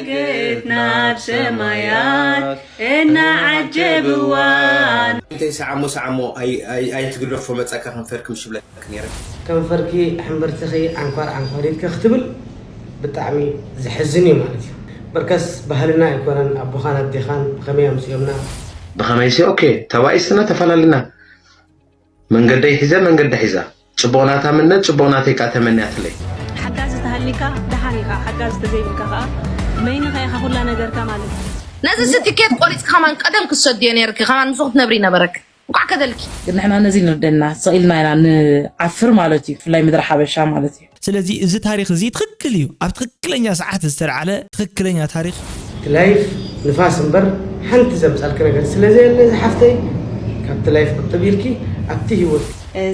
መላእክት ናብ ሰማያት እናዓጀብዋ። እንተይ ሰዓሞ ሰዓሞ ኣይ- ኣይ- ኣይትግደፎ መጻካ ከንፈርኪ ምሽ ብለክ ነይረ። ከንፈርኪ ሕምብርትኺ ዓንኳር ዓንኳሪትኪ ክትብል ብጣዕሚ ዘሕዝን እዩ ማለት እዩ። በርከስ ባህልና ኣይኮነን። ኣቦኻን ኣዴኻን ብኸመይ ኣምፅኦምና? ብኸመይሲ ኦኬ ተባኢስና ተፈላለና። መንገደይ ሒዘ መንገዳ ሒዛ። ጽቡቕ ናታ ምነ ጽቡቕ ናተይ ከኣ ተመንያትለይ። ሓጋዚ ተሃሊካ ደሓን ኢኻ፣ ሓጋዚ ተዘይብልካ ከኣ በይንኻ ኢኻ ኩላ ነገርካ ማለት እዩ። ነዚ እዚ ቲኬት ቆሪጽ ከማን ቀደም ክትሰድዮ ነርኪ ከማን ምስኡ ክትነብሪ ነበረክ እንኳዕ ከደልኪ። ግን ንሕና ነዚ ንርደና ስቕ ኢልና ኢና ንዓፍር ማለት እዩ። ብፍላይ ምድሪ ሓበሻ ማለት እዩ። ስለዚ እዚ ታሪኽ እዚ ትኽክል እዩ። ኣብ ትኽክለኛ ሰዓት ዝተልዓለ ትኽክለኛ ታሪኽ። እቲ ላይፍ ንፋስ እምበር ሓንቲ ዘምፃልኪ ነገር ስለዘየለ ዝሓፍተይ ካብቲ ላይፍ ቁጥብ ኢልኪ ኣብቲ ህይወት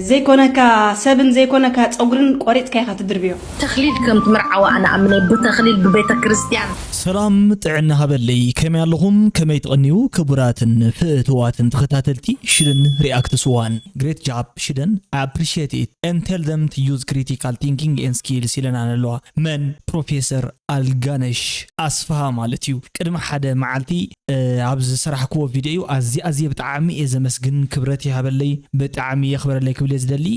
ዘይኮነካ ሰብን ዘይኮነካ ፀጉርን ቆሪፅካ ኢካ ትድርብዮ። ተኽሊል ከም ትምርዓዋ ኣነ ኣምነ ብተኽሊል ብቤተ ክርስቲያን። ሰላም ጥዕና ሃበለይ ከመይ ኣለኹም ከመይ ትቐንዩ ክቡራትን ፍእትዋትን ተኸታተልቲ ሽደን ሪኣክትስ ዋን። Great job ሽደን, I appreciate it and tell them to use critical thinking and skills ኢለና ኣለዋ። መን? ፕሮፌሰር ኣልጋነሽ ኣስፍሃ ማለት እዩ። ቅድሚ ሓደ መዓልቲ ኣብ ዝሰራሕክዎ ቪድዮ እዩ ኣዝየ ኣዝየ ብጣዕሚ እየ ዘመስግን፣ ክብረት ይሃበለይ፣ ብጣዕሚ የኽብረለይ ክብል እየ ዝደሊ።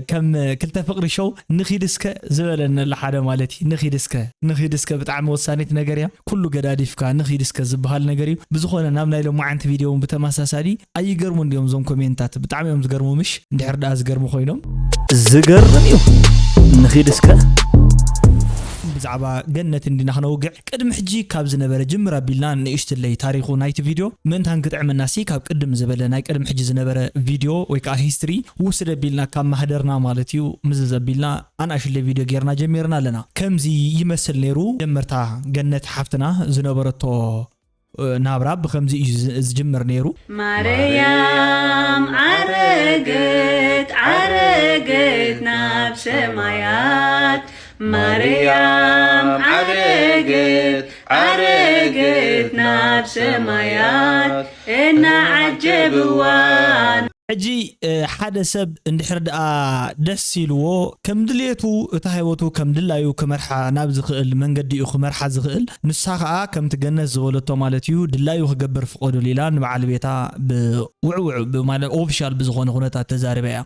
ከም ክልተ ፍቕሪ ሾው ንኺድ እስከ ዝበለኒ ኣሎ ሓደ ማለት እዩ። ንኺድ እስከ ንኺድ እስከ ብጣዕሚ ወሳኒት ነገር እያ። ኩሉ ገዳዲፍካ ንኺድ እስከ ዝበሃል ነገር እዩ። ብዝኾነ ናብ ናይ ሎማዓንቲ ቪድዮ እውን ብተመሳሳሊ ኣይገርሙን ድዮም እዞም ኮሜንታት? ብጣዕሚ እዮም ዝገርሙ ምሽ? እንድሕር ደኣ ዝገርሙ ኮይኖም። ዝገርም እዩ። ንኺድ እስከ። ብዛዕባ ገነት እንዲና ክነውግዕ ቅድሚ ሕጂ ካብ ዝነበረ ጅምር ኣቢልና ንእሽትለይ ታሪኹ ናይቲ ቪድዮ ምእንታን ክጥዕመናሲ ካብ ቅድም ዝበለ ናይ ቅድሚ ሕጂ ዝነበረ ቪድዮ ወይ ከዓ ሂስትሪ ውስድ ኣቢልና ካብ ማህደርና ማለት እዩ ምዝዝ ኣቢልና ኣናእሽለይ ቪድዮ ጌርና ጀሚርና ኣለና። ከምዚ ይመስል ነይሩ ጀመርታ ገነት ሓፍትና ዝነበረቶ ናብራ ብኸምዚ እዩ ዝጅምር ነይሩ። ማርያም ዓረገት ዓረገት ናብ ሰማያት ማርያም ዓረገት ዓረገት ናብ ሰማያት እናዓጀብዋ። ሕጂ ሓደ ሰብ እንድሕር ደኣ ደስ ኢልዎ ከም ድልየቱ እታ ህይወቱ ከም ድላዩ ክመርሓ ናብ ዝኽእል መንገዲ እዩ ክመርሓ ዝኽእል። ንሳ ኸኣ ከምቲ ገነት ዝበለቶ ማለት እዩ ድላዩ ክገብር ፍቐዱል ኢላ ንበዓል ቤታ ብውዕውዕ ማለት ኦፊሻል ብዝኾነ ኩነታት ተዛሪባ እያ።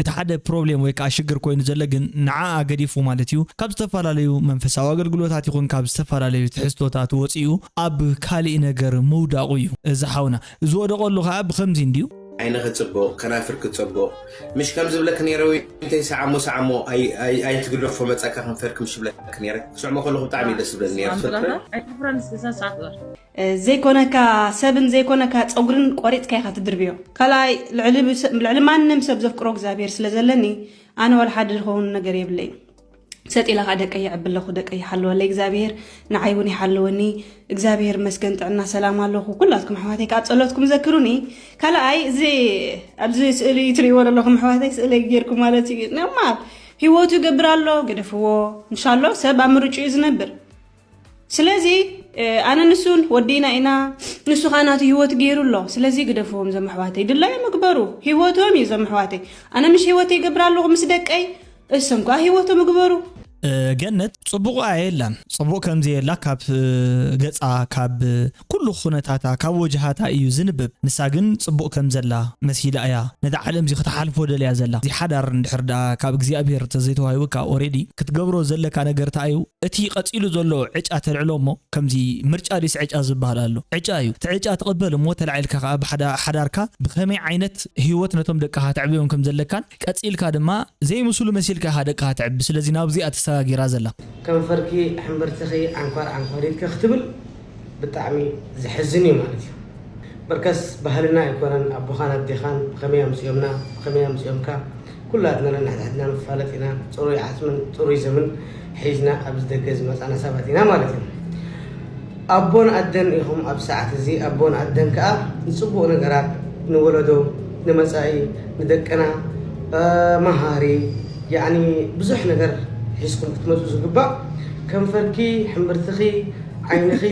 እቲ ሓደ ፕሮብሌም ወይ ከዓ ሽግር ኮይኑ ዘሎ ግን ንዓኣ ገዲፉ ማለት እዩ ካብ ዝተፈላለዩ መንፈሳዊ ኣገልግሎታት ይኹን ካብ ዝተፈላለዩ ትሕዝቶታት ወፂኡ ኣብ ካሊእ ነገር ምውዳቑ እዩ። እዚ ሓውና ዝወደቐሉ ከዓ ብኸምዚ እንድዩ። ዓይንኺ ጽቡቕ፣ ከናፍርኪ ጽቡቕ። ምሽ ከም ዝብለኪ ነይረ ወይ እንተይ ሰዓሞ ሰዓሞ ኣይ- ኣይ- ኣይትግደፎ መጻካ ከንፈርኪ ምሽ ብለኪ ነይረ። ክስዕሞ ከለኹ ብጣዕሚ እዩ ደስ ዝብለኒ ነይረ። ዘይኮነካ ሰብን ዘይኮነካ ፀጉርን ቆሪፅካ ኢካ ትድርብዮ። ካልኣይ ልዕሊ ማንም ሰብ ዘፍቅሮ እግዚኣብሔር ስለ ዘለኒ ኣነ ዋላ ሓደ ዝኸውን ነገር የብለይ። ሰጥ ኢለ ከዓ ደቀይ የዕቢ ኣለኹ፣ ደቀይ ይሓልወለይ እግዚኣብሄር፣ ንዓይ እውን ይሓልወኒ። እግዚኣብሄር መስገን ጥዕና ሰላም ኣለኹ። ኩላትኩም ኣሕዋተይ ከዓ ጸሎትኩም ዘክሩኒ። ካልኣይ እዚ ኣብዚ ስእሊ ትርእይዎ ዘለኹም ኣሕዋተይ ስእለይ ጌርኩም ማለት እዩ። ነማ ህይወቱ ይገብር ኣሎ፣ ግደፍዎ። እንሻሎ ሰብ ኣብ ምርጭኡ እዩ ዝነብር። ስለዚ ኣነ ንሱን ወዲና ኢና፣ ንሱ ከዓ ናቱ ህይወት ገይሩ ኣሎ። ስለዚ ግደፍዎም ዘም ኣሕዋተይ፣ ድላዮም ይግበሩ፣ ህይወቶም እዩ ዘም ኣሕዋተይ። ኣነ ምሽ ህይወተይ ይገብር ኣለኹ ምስ ደቀይ፣ እሶም ከዓ ህይወቶም ይግበሩ። ገነት ጽቡቕ ኣየ የላን። ጽቡቕ ከም ዘየላ ካብ ገጻ፣ ካብ ኩሉ ኩነታታ፣ ካብ ወጅሃታ እዩ ዝንብብ። ንሳ ግን ጽቡቕ ከም ዘላ መሲላ እያ ነታ ዓለም እዚ ክትሓልፎ ደልያ ዘላ። እዚ ሓዳር እንድሕር ደኣ ካብ እግዚኣብሔር ተዘይተዋሂቡካ ኦሬዲ ክትገብሮ ዘለካ ነገር እንታይ እዩ? እቲ ቀጺሉ ዘሎ ዕጫ ተልዕሎ እሞ ከምዚ ምርጫ ዲስ ዕጫ ዝበሃል ኣሎ። ዕጫ እዩ። እቲ ዕጫ ትቕበል እሞ ተላዒልካ ከኣ ብሓዳ- ሓዳርካ ብኸመይ ዓይነት ህይወት ነቶም ደቅኻ ተዕብዮም ከም ዘለካን ቀጺልካ ድማ ዘይምስሉ መሲልካ ኢኻ ደቅኻ ተዕቢ። ስለዚ ናብዚኣ ተሰጋጊራ ዘላ። ከንፈርኪ ሕምብርትኺ ዓንኳር ዓንኳሪትኪ ክትብል ብጣዕሚ ዘሕዝን እዩ ማለት እዩ። በርከስ ባህልና ኣይኮነን ኣቦኻን ኣዴኻን ብኸመይ ኣምፅኦምና ብኸመይ ኣምፅኦምካ ኩላትና ነንሕድሕድና ንፋለጥ ኢና። ፅሩይ ዓፅምን ፅሩይ ዘምን ሒዝና ኣብዚ ደገ ዝመፃና ሰባት ኢና ማለት እዩ። ኣቦን ኣደን ኢኹም ኣብዚ ሰዓት እዚ ኣቦን ኣደን ከዓ ንፅቡቕ ነገራት ንወለዶ ንመፃኢ ንደቅና መሃሪ ያኒ ብዙሕ ነገር ሒዝኩም ክትመፁ ዝግባእ ከንፈርኪ ሕምብርትኺ ዓይንኺ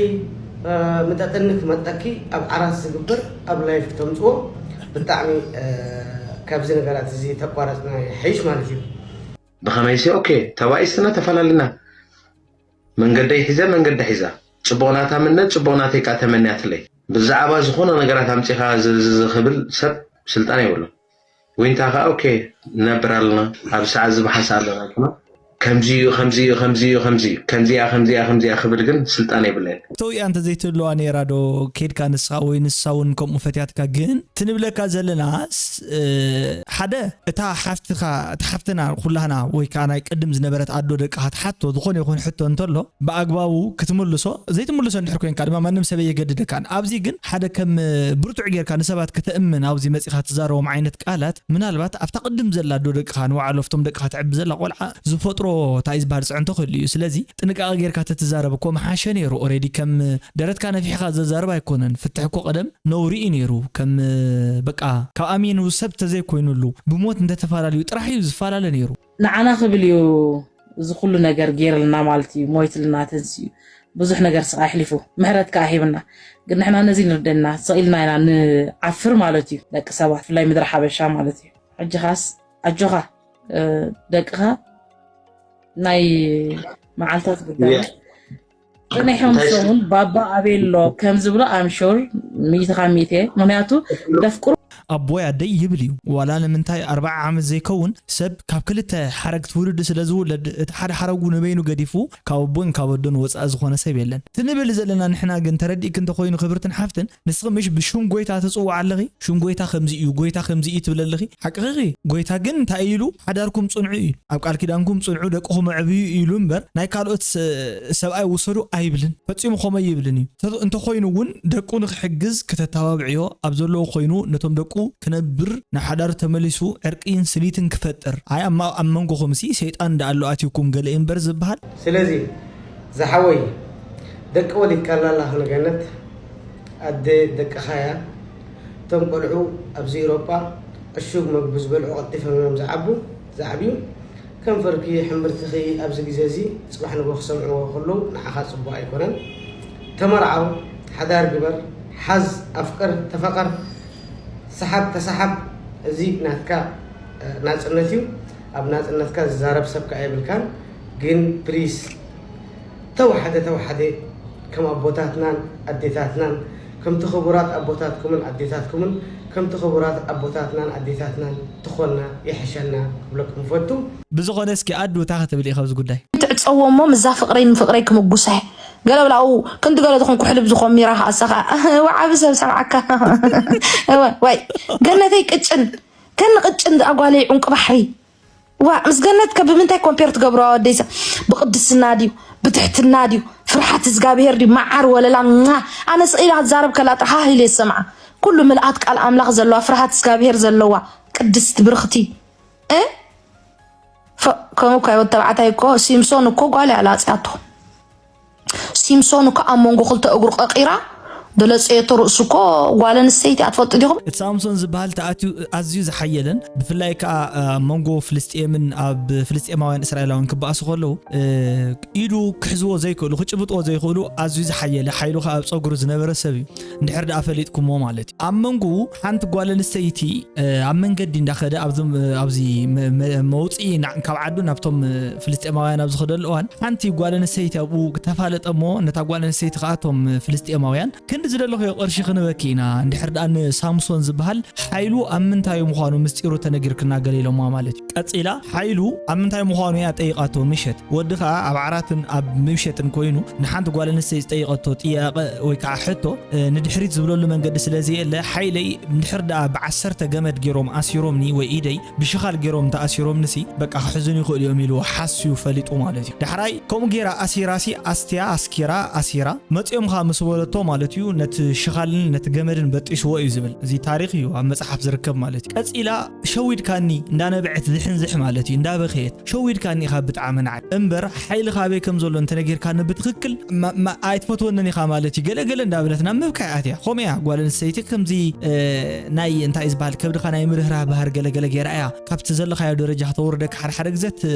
ምጠጥኒ ክመጠኪ ኣብ ዓራት ዝግበር ኣብ ላይፍ ክተምፅዎ ብጣዕሚ ካብዚ ነገራት እዚ ተቋረፅና ይሐይሽ ማለት እዩ። ብኸመይሲ ኦኬ ተባኢስና ተፈላለና መንገደይ ሒዘ መንገዳ ሒዛ ጽቡቕ ናታ ምነ ጽቡቕ ናተይ ከኣ ተመንያትለይ። ብዛዕባ ዝኾነ ነገራት ኣምጺኻ ዝዝዝ ክብል ሰብ ስልጣን የብሉን። ዊንታ ከኣ ኦኬ፣ ንነብር ኣለና፣ ኣብ ሰዓት ዝበሓሰ ኣለና ኢልና፣ ከምዚ እዩ፣ ከምዚ እዩ፣ ከምዚ እዩ፣ ከምዚ እዩ፣ ከምዚኣ፣ ከምዚኣ፣ ከምዚኣ ክብል ግን ስልጣን የብለይን። ተውያ እንተ ዘይትህልዋ ነይራ ዶ ኬድካ ንስኻ ወይ ንሳ እውን ከምኡ ፈትያትካ? ግን ትንብለካ ዘለና ስ-፣ እ፣ ሓደ እታ ሓፍትኻ፣ እታ ሓፍትና ኩላህና ወይ ከዓ ናይ ቅድም ዝነበረት ኣዶ ደቅኻ ትሓቶ ዝኾነ ይኹን ሕቶ እንተሎ ብኣግባቡ ክትምልሶ፣ ዘይትምልሶ እንድሕር ኮይንካ ድማ ማንም ሰብ የገድደካን። ኣብዚ ግን ሓደ ከም ብርቱዕ ጌርካ ንሰባት ከተእምን ኣብዚ መጺኻ ትዛረቦም ዓይነት ቃላት ምናልባት ኣብታ ቅድም ዘላ ኣዶ ደቅኻ ንባዕሉ ኣብቶም ደቅኻ ትዕቢ ዘላ ቆልዓ ዝፈጥሮ እንታይ ዝበሃል ጽዕንቶ ክህሉ እዩ። ስለዚ ጥንቃቐ ጌርካ ተትዛረብ እኮ ምሓሸ ነይሩ። ኦሬዲ ከም ደረትካ ነፊሕኻ ዘዛርብ ኣይኮነን። ፍትሕ እኮ ቀደም ነውሪ እዩ ነይሩ። ከም በቃ ካብ ኣሚኑ ሰብ ተዘይኮይኑሉ ብሞት እንተተፈላለዩ ጥራሕ እዩ ዝፈላለ ነይሩ። ንዓና ክብል እዩ እዚ ኩሉ ነገር ገይርልና ማለት እዩ። ሞይትልና ተንስዩ ብዙሕ ነገር ስቃይ ኣሕሊፉ ምሕረት ከኣ ሂብና። ግን ንሕና ነዚ ንርደና ስቕ ኢልና ኢና ንዓፍር ማለት እዩ። ደቂ ሰባት ብፍላይ ምድሪ ሓበሻ ማለት እዩ። ሕጂ ኻስ ኣጆኻ፣ እ፣ ደቅኻ ናይ መዓልታት ጉዳይ። ያ። ጸኒሖም እንታይ ስ- ሰሙን ባባ ኣበይ ኣሎ ከም ዝብሎ ኣምሹር ሚእቲ ካብ ሚእቲ። ምኽንያቱ ደፍቅሩ ኣቦይ ኣደይ ይብል እዩ። ዋላ ንምንታይ ኣርብዓ ዓመት ዘይከውን ሰብ ካብ ክልተ ሓረግ ትውልዲ ስለ ዝውለድ እቲ ሓደ ሓረጉ ንበይኑ ገዲፉ ካብ ኣቦን ካብ ኣዶን ወጻኢ ዝኾነ ሰብ የለን። ትንብል ዘለና ንሕና ግን ተረዲእክ እንተኾይኑ ክብርትን ሓፍትን ንስኺ ምሽ ብሽም ጎይታ ትጽውዓ ኣለኺ? ሽም ጎይታ ከምዚ እዩ፣ ጎይታ ከምዚ እዩ ትብል ኣለኺ? ሓቅኺ። ጎይታ ግን እንታይ ኢሉ? ሓዳርኩም ጽንዑ እዩ። ኣብ ቃል ኪዳንኩም ጽንዑ፣ ደቅኹም ኣዕብዩ ኢሉ እምበር ናይ ካልኦት ሰ-፣ ሰብኣይ ውሰዱ ኣይብልን። ፈጺሙ ከምኡ ይብልን እዩ። ተ-፣ እንተኾይኑ እውን ደቁ ንኽሕግዝ ከተተባብዕዮ፣ ኣብ ዘለዎ ኮይኑ ነቶም ደቁ ክነብር፣ ናብ ሓዳር ተመሊሱ ዕርቂን ስኒትን ክፈጥር። ኣይ ኣብ ማ-፣ ኣብ መንጎኹምሲ ሰይጣን እንዳ ኣሎ ኣትዩኩም ገለ እዩ እምበር ዝበሃል። ስለዚ ዝሓወይ ደቂ ወሊድካላ ኣላ ንገነት ኣደ ደቅኻ እያ። እቶም ቆልዑ ኣብዚ ኤውሮጳ ዕሹግ መግቢ ዝበልዑ ቀልጢፎም እዮም ዝዓቡ፣ ዝዓብዩ። ከም ፈርቂ ሕምብርትኺ ኣብዚ ግዜ እዚ ጽባሕ ንግሆ ክሰምዕዎ ከለዉ ንዓኻ ጽቡቕ ኣይኮነን። ተመርዓው፣ ሓዳር ግበር፣ ሓዝ፣ ኣፍቅር፣ ተፋቐር፣ ሰሓብ፣ ተሰሓብ። እዚ ናትካ፣ እ፣ ናጽነት እዩ። ኣብ ናጽነትካ ዝዛረብ ሰብ ከኣ የብልካን። ግን ፕሊስ ተወሓደ ተወሓደ ከም ኣቦታትናን ኣዴታትናን ከምቲ ክቡራት ኣቦታትኩምን ኣዴታትኩምን ከምቲ ክቡራት ኣቦታትናን ኣዴታትናን ትኾንና ይሕሸና ክብለኩም እፈቱ። ብዝኾነ እስኪ ኣዱ እንታይ ክትብል ኢኻ ኣብዚ ጉዳይ? ትዕጸዎ እሞ ምዛ ፍቕረይ ንፍቕረይ ክምጉሰ ገለ ብላኡ ክንዲ ገለ ዝኾንኩ ሕልብ ዝኾን ሚራ ከኣሰኻ ወዓቢ ሰብ ሰምዓካ። ወይ ገነተይ ቅጭን ከን ቅጭን ኣጓለይ ዑንቂ ባሕሪ። ዋ ምስ ገነት ከ ብምንታይ ኮምፔር ትገብሮ ኣወደይሳ? ብቅድስና ድዩ ብትሕትና ድዩ ፍርሓት እግዚኣብሄር ድዩ መዓር ወለላ ማ? ኣነ ስኢላ ክዛረብ ከላ ጥሓ ኢለ ዝሰምዓ ኩሉ ምልኣት ቃል ኣምላኽ ዘለዋ ፍርሃት እግዚኣብሄር ዘለዋ ቅድስቲ ብርኽቲ እ ፈ-፣ ከምኡ እኮ ወዲ ተባዕታይ እኮ ሲምሶን እኮ ጓል እያ ላፅያቶ። ሲምሶን እኮ ኣብ መንጎ ክልተ እግሩ ቀቂራ ደለፀየቶ ርእሱ እኮ ጓል ኣንስተይቲ ኣትፈልጡ ዲኹም? እቲ ሳምሶን ዝበሃል ተኣትዩ ኣዝዩ ዝሓየለን ብፍላይ ከዓ ኣብ መንጎ ፍልስጤምን ኣብ ፍልስጤማውያን እስራኤላውያን ክበኣሱ ከለዉ እ፣ ኢዱ ክሕዝዎ ዘይክእሉ ክጭብጥዎ ዘይክእሉ ኣዝዩ ዝሓየለ ሓይሉ ከዓ ኣብ ፀጉሩ ዝነበረ ሰብ እዩ። እንድሕር ደኣ ፈሊጥኩሞ ማለት እዩ። ኣብ መንጎኡ ሓንቲ ጓል ኣንስተይቲ እ፣ ኣብ መንገዲ እንዳኸደ ኣብዚ ኣብዚ መ-፣ መ-፣ መውፅኢ ና-፣ ካብ ዓዱ ናብቶም እ፣ ፍልስጤማውያን ኣብ ዝኸደሉ እዋን ሓንቲ ጓል ኣንስተይቲ ኣብኡ ተፋለጠ እሞ ነታ ጓል ኣንስተይቲ ከዓ እቶም እ፣ ፍልስጤማውያን ክንዲ ዝደለኽዮ ቅርሺ ክንበኪ ኢና እንድሕር ደኣ ንሳምሶን ዝበሃል ሓይሉ ኣብ ምንታይ ምዃኑ ምስጢሩ ተነጊርክና ገለ ኢሎማ ማለት እዩ። ቀጺላ ሓይሉ ኣብ ምንታይ ምዃኑ እያ ጠይቓቶ ምሸት ወዲ ከዓ ኣብ ዓራትን ኣብ ምሸትን ኮይኑ ንሓንቲ ጓል ኣንስተይቲ ዝጠይቐቶ ጥያቐ ወይ ከዓ ሕቶ እ፣ ንድሕሪት ዝብለሉ መንገዲ ስለ ዘየለ ሓይለይ እንድሕር ደኣ ብዓሰርተ ገመድ ገይሮም ኣሲሮምኒ ወይ ኢደይ ብሽኻል ገይሮም እንተኣሲሮምንሲ በቃ ክሕዙን ይኽእሉ እዮም ኢልዎ ሓስዩ ፈሊጡ ማለት እዩ። ዳሕራይ ከምኡ ገይራ ኣሲራሲ ኣስትያ ኣስኪራ ኣሲራ መፂኦም ከዓ ምስ በለቶ ማለት እዩ ነቲ ሽኻልን ነቲ ገመድን በጢስዎ እዩ ዝብል እዚ ታሪክ እዩ ኣብ መፅሓፍ ዝርከብ ማለት እዩ። ቀፂላ ሸዊድካኒ እንዳነበዐት ዝሕንዝሕ ማለት እዩ እንዳበኸየት ሸዊድካኒ ኢኻ ብጣዕሚ ንዓይ እምበር ሓይሊ ካበይ ከም ዘሎ እንተነጊርካኒ ብትኽክል ማ-፣ ማ-፣ ኣይትፈትወንን ኢኻ ማለት እዩ ገለ ገለ እንዳበለት ናብ ምብካይ ኣትያ። ከምኡ እያ ጓል ኣንስተይቲ ከምዚ እ፣ ናይ እንታይ እዩ ዝበሃል ከብድኻ ናይ ምርህራህ ባህር ገለ ገለ ገይራ እያ ካብቲ ዘለኻዮ ደረጃ ክተውርደካ ሓደ ሓደ ግዜ ት-፣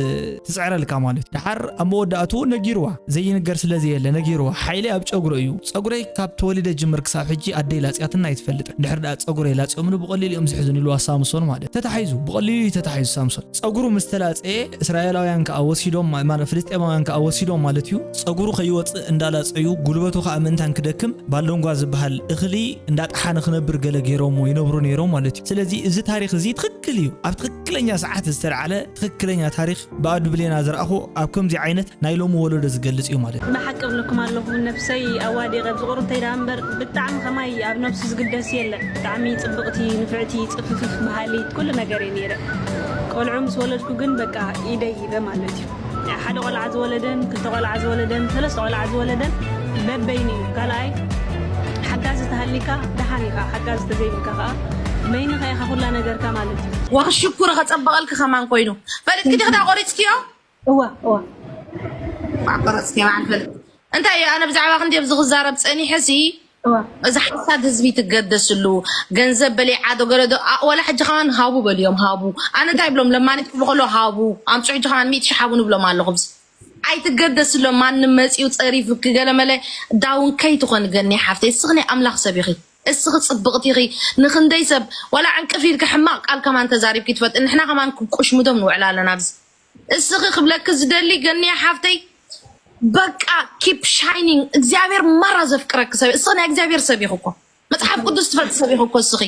ትፅዕረልካ ማለት እዩ። ደሓር ኣብ መወዳእትኡ ነጊርዋ ዘይንገር ስለ ዘየለ ነጊርዋ ሓይሊ ኣብ ጨጉሮ እዩ ጸጉረይ ካብ ተወሊደ ደጅምር ክሳብ ሕጂ ኣደይ ላጽያትና ኣይትፈልጥን። ድሕር ደኣ ጸጉረይ ላጽዮምኒ ብቐሊሉ እዮም ዝሕዙን ኢልዋ ሳምሶን ማለት ተታሒዙ፣ ብቐሊሉ እዩ ተታሒዙ ሳምሶን። ጸጉሩ ምስ ተላጸየ እስራኤላውያን ከኣ ወሲዶም ማ- ማለት ፍልስጤማውያን ከኣ ወሲዶም ማለት እዩ። ጸጉሩ ከይወጽእ እንዳላጸዩ ጉልበቱ ከኣ ምእንታን ክደክም ባልደንጓ ዝበሃል እኽሊ እንዳጠሓነ ክነብር ገለ ገይሮሞ ይነብሩ ነይሮም ማለት እዩ። ስለዚ እዚ ታሪኽ እዚ ትኽክል እዩ። ኣብ ትኽክለኛ ሰዓት ዝተልዓለ ትኽክለኛ ታሪኽ ብኣዱ ብሌና ዝረኣኹ ኣብ ከምዚ ዓይነት ናይ ሎሚ ወለዶ ዝገልጽ እዩ ማለት እዩ። ብሓቂ እብለኩም ኣለኹ፣ ነብሰይ ኣዋዲቐ ብዝቑርብተይ ደኣ እምበር ብጣዕሚ ከማይ ኣብ ነብሱ ዝግደስ የለን። ብጣዕሚ ጽብቕቲ፣ ንፍዕቲ፣ ጽፍፍፍ በሃሊት ኩሉ ነገር እየ ነይረ። ቆልዑ ምስ ወለድኩ ግን በቃ ኢደይ ሂበ ማለት እዩ። ሓደ ቆልዓ ዝወለደን ክልተ ቆልዓ ዝወለደን ሰለስተ ቆልዓ ዝወለደን በበይኑ እዩ። ካልኣይ ሓጋዚ ተሃሊካ ደሓን ኢኻ፣ ሓጋዚ ተዘይብልካ ከኣ በይንኻ ኢኻ ኩላ ነገርካ ማለት እዩ። ዋኽ ሽኩር ከጸበቐልኪ ከማን ኮይኑ ፈሊጥኪ ዲኺ ዳ ቆሪጽክዮ? እዋ እዋ ኣቆረጽኪ ማን ፈልጥ እንታይ እዩ? ኣነ ብዛዕባ ክንዲ ኣብዚ ክዛረብ ጸኒሐ ሲ እዋ እዚ ሓሳድ ህዝቢ ትገደስሉ ገንዘብ በሊዓ ዶ ገለ ዶ ኣ- ወላ ሕጂ ከማን ሃቡ በልዮም ሃቡ። ኣነ እንታይ ብሎም ለማኒት ክብሉ ከሎ ሃቡ ኣምፁ ሕጂ ከማን ሚእቲ ሺሕ ሃቡ ንብሎም ኣለኹ። ኣብዚ ኣይትገደስሎም ማንም መፂኡ ፀሪፉኪ ገለ መለ ዳውን ከይትኾኒ ገኒ ሓፍተይ። እስኺ ናይ ኣምላኽ ሰብ ኢኺ። እስኺ ፅብቕቲ ኢኺ። ንኽንደይ ሰብ ዋላ ዕንቅፍ ኢልኪ ሕማቕ ቃል ከማን ተዛሪብኪ ትፈልጢ። ንሕና ከማን ክቁሽምዶም ንውዕል ኣለና ኣብዚ እስኺ ክብለኪ ዝደሊ ገንየ ሓፍተይ በቃ keep shining እግዚኣብሔር ማራ ዘፍቅረኪ ሰብ እስኺ ናይ እግዚኣብሔር ሰብ ኢኺ እኮ መፅሓፍ ቅዱስ ትፈልጢ ሰብ ኢኺ እኮ እስኺ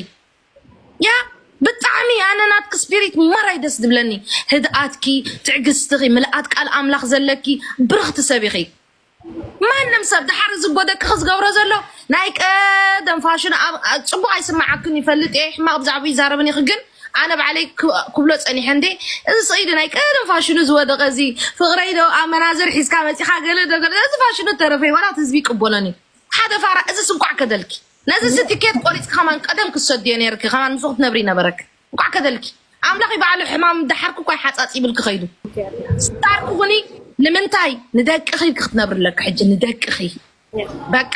ያ ብጣዕሚ ኣነ ናትኪ spirit ማራይ ደስ ዝብለኒ ህድኣትኪ ትዕግስትኺ ምልኣት ቃል ኣምላኽ ዘለኪ ብርኽቲ ሰብ ኢኺ ማንም ሰብ ድሓር እዚ ጎ ደቅኺ ዝገብሮ ዘሎ ናይ ቀደም ፋሽኑ ኣብ- ኣብ- ፅቡቅ ኣይስምዓክን ይፈልጥ እየ ሕማቅ ብዛዕባ ይዛረብን ኢኺ ግን ኣነ ባዕለይ ክ- ክብሎ ፀኒሐ እንዴ እዚ ስኢዲ ናይ ቀደም ፋሽኑ ዝወደቀ እዚ ፍቅረይ ዶ ኣመናዝር ሒዝካ መፂኻ ገለ ዶ ገለ እዚ ፋሽኑ ተረፈይ ዋላ እቲ ህዝቢ ይቅበሎን እዩ ሓደ ፋራ እዚ ስንቋዕ ከደልኪ ነዚ ስቲኬት ቆሪፅኪ ከማን ቀደም ክሰድዮ ነይርኪ ከማን ምስኡ ክትነብሪ ነበረኪ እንቋዕ ከደልኪ ኣምላኽ ባዕሉ ሕማም ደሓርኩ እኳ ይሓፃፅ ይብልኪ ከይዱ ስታር ክኹኒ ንምንታይ ንደቅኺ ክትነብሪ ኣለኪ ሕጂ ንደቅኺ በቃ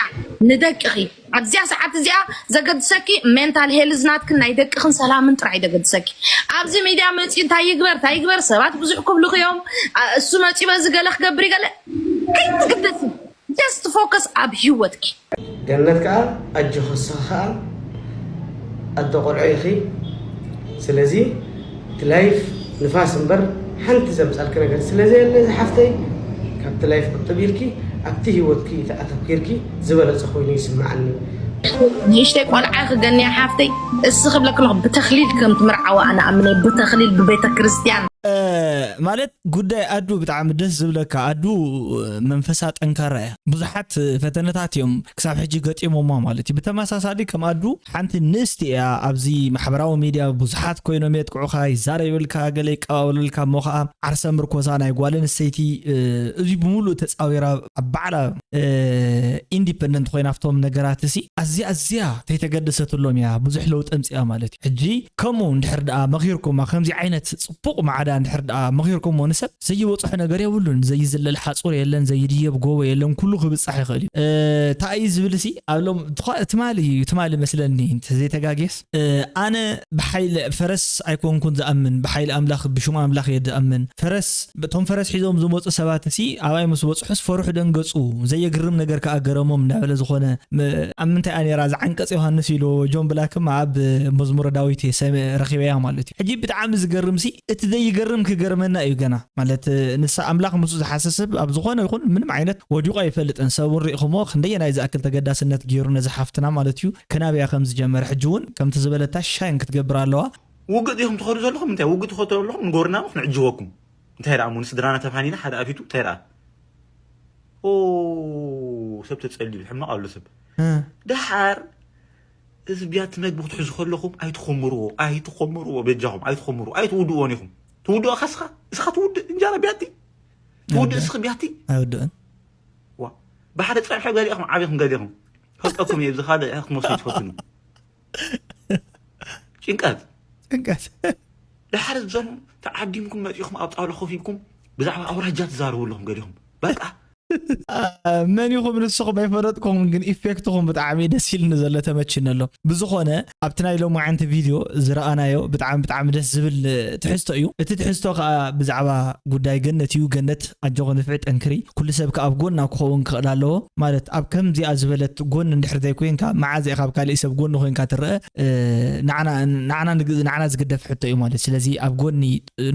ንደቅኺ ኣብዚኣ ሰዓት እዚኣ ዘገድሰኪ mental health ናትክን ናይ ደቅኽን ሰላምን ጥራሕ ይደገድሰኪ ኣብዚ ሚድያ መፂኡ እንታይ ይግበር እንታይ ይግበር ሰባት ብዙሕ ክብልኺ እዮም እሱ መፂኡ በዚ ገለ ክገብር ይገለ ከይትግደሲ just focus ኣብ ህይወትኪ ገነት ከኣ ኣጆኺ ንስኺ ከኣ ኣደ ቆልዑ ኢኺ ስለዚ እቲ life ንፋስ እምበር ሓንቲ ዘምጻልኪ ነገር ስለዘየለ ዝሓፍተይ ካብቲ life ቁጥብ ኢልኪ ኣብቲ ሂወትኪ ተኣተኲርኪ ዝበለጸ ኮይኑ ይስምዓኒ። ንእሽተይ ቆልዓ ክገንያ ሓፍተይ እስኺ ክብለኪ ኣለኹ ብተኽሊል ከም ትምርዓዋ ኣነ ኣምነ ብተኽሊል ብቤተክርስትያን ማለት ጉዳይ ኣዱ ብጣዕሚ ደስ ዝብለካ ኣዱ መንፈሳ ጠንካራ እያ ብዙሓት ፈተነታት እዮም ክሳብ ሕጂ ገጢሞማ ማለት እዩ ብተመሳሳሊ ከም ኣዱ ሓንቲ ንእስቲ እያ ኣብዚ ማሕበራዊ ሚድያ ብዙሓት ኮይኖም የጥቅዑካ ይዛረብልካ ገለ ይቀባበሉልካ እሞ ከዓ ዓርሰ ምርኮሳ ናይ ጓል ኣንስተይቲ እዚ ብምሉእ ተፃዊራ ኣብ ባዕላ ኢንዲፐንደንት ኮይና ኣብቶም ነገራት ሲ ኣዝያ ኣዝያ ተይተገደሰትሎም እያ ብዙሕ ለውጢ ኣምፅኣ ማለት እዩ ሕጂ ከምኡ እንድሕር ደኣ መኺርኩማ ከምዚ ዓይነት ፅቡቕ ማዕዳ እንድሕር ደኣ መኺርኩሞ ንሰብ ዘይበፅሖ ነገር የብሉን ዘይዝለል ሓፁር የለን ዘይድየብ ጎቦ የለን ኩሉ ክብፃሕ ይኽእል እዩ እንታይ እዩ ዝብል ሲ ኣብሎም ትማሊ እዩ ትማሊ መስለኒ እንተዘይተጋጌስ ኣነ ብሓይሊ ፈረስ ኣይኮንኩን ዝኣምን ብሓይሊ ኣምላኽ ብሽሙ ኣምላኽ እየ ዝኣምን ፈረስ እቶም ፈረስ ሒዞም ዝመፁ ሰባት ሲ ኣባይ ምስ በፅሑስ ፈርሑ ደንገፁ ዘየግርም ነገር ከዓ ገረሞም እናበለ ዝኾነ ኣብ ምንታይ ኣኔራ ዝዓንቀፅ ዮሃንስ ኢሉ ጆን ብላክም ኣብ መዝሙረ ዳዊት ረኪበያ ማለት እዩ ሕጂ ብጣዕሚ ዝገርም ሲ እቲ ዘይገርም ክገርመና እዩ ገና ማለት ንሳ ኣምላኽ ምስ ዝሓሰስብ ኣብ ዝኾነ ይኹን ምንም ዓይነት ወዲቑ ኣይፈልጥን ሰብ እውን ሪእኹሞ ክንደየናይ ዝኣክል ተገዳስነት ገይሩ ነዚ ሓፍትና ማለት እዩ ክናብያ ከም ዝጀመረ ሕጂ እውን ከምቲ ዝበለታ ሻይን ክትገብር ኣለዋ ውግእ ዲኹም ትኸዱ ዘለኹም እንታይ ውግእ ትኸዱ ዘለኹም ንጎርና ክንዕጅበኩም እንታይ ደኣ እሞ ንስድራና ተፋኒና ሓደ ኣፊቱ እንታይ ደኣ ኦ ሰብ ተጸሊሉ ሕማቕ ኣሎ ሰብ ደሓር እዚ ቢያቲ መግቢ ክትሕዙ ከለኹም ኣይትኾምርዎ ኣይትኾምርዎ በጃኹም ኣይትኾምርዎ ኣይትውድእዎን ኢኹም ትውድኦ ካስኻ እስኻ ትውድእ እንጀራ ቢያቲ ትውድእ እስኺ ቢያቲ ኣይውድእን ዋ ብሓደ ጸብሒ ገሊእኹም ዓቢኹም ገሊኹም ፈልጠኩም እየ ብዝኻደ ክትመስሉ ትፈትኑ ጭንቀት ጭንቀት ድሓር እዞም ተዓዲምኩም መፂኹም ኣብ ጣውላ ኮፍ ኢልኩም ብዛዕባ ኣውራጃ ትዛረቡ ኣለኹም ገሊኹም በቃ መን ኢኹም ንስኹም ኣይፈለጥኩም፣ ግን ኢፌክትኹም ብጣዕሚ ደስ ኢልኒ ዘሎ፣ ተመችኒ ኣሎ። ብዝኾነ ኣብቲ ናይ ሎማዓንቲ ቪድዮ ዝረኣናዮ ብጣዕሚ ብጣዕሚ ደስ ዝብል ትሕዝቶ እዩ። እቲ ትሕዝቶ ከዓ ብዛዕባ ጉዳይ ገነት እዩ። ገነት ኣጆኺ ንፍዕ፣ ጠንክሪ። ኩሉ ሰብ ከዓ ኣብ ጎና ክኸውን ክኽእል ኣለዎ። ማለት ኣብ ከምዚኣ ዝበለት ጎን እንድሕር ዘይኮይንካ መዓዝ ኢኻ ኣብ ካልእ ሰብ ጎኒ ኮይንካ ትረአ? ንዓና ዝግደፍ ሕቶ እዩ ማለት። ስለዚ ኣብ ጎኒ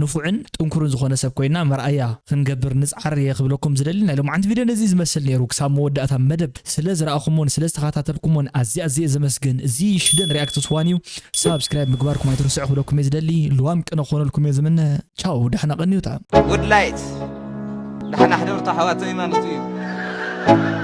ንፉዕን ጥንኩርን ዝኾነ ሰብ ኮይና መርኣያ ክንገብር ንፅዓር እየ ክብለኩም ዝደሊ። ናይ ሎማዓንቲ ቪድዮ ነዚ ዝመስል ነይሩ። ክሳብ መወዳእታ መደብ ስለ ዝረኣኹምዎን ስለ ዝተኸታተልኩምዎን ኣዝየ ኣዝየ ዘመስግን። እዚ ሽደን ሪያክትስ ዋን እዩ። ሳብስክራይብ ምግባርኩም ኣይትርስዑ ክብለኩም እየ ዝደሊ። ልዋም ቅነ ክኾነልኩም እየ ዝምነ። ቻው፣ ዳሕና ቀንዩታ። ጉድ ላይት፣ ዳሕና ሕደርታ ኣሕዋተይ ማለት እዩ።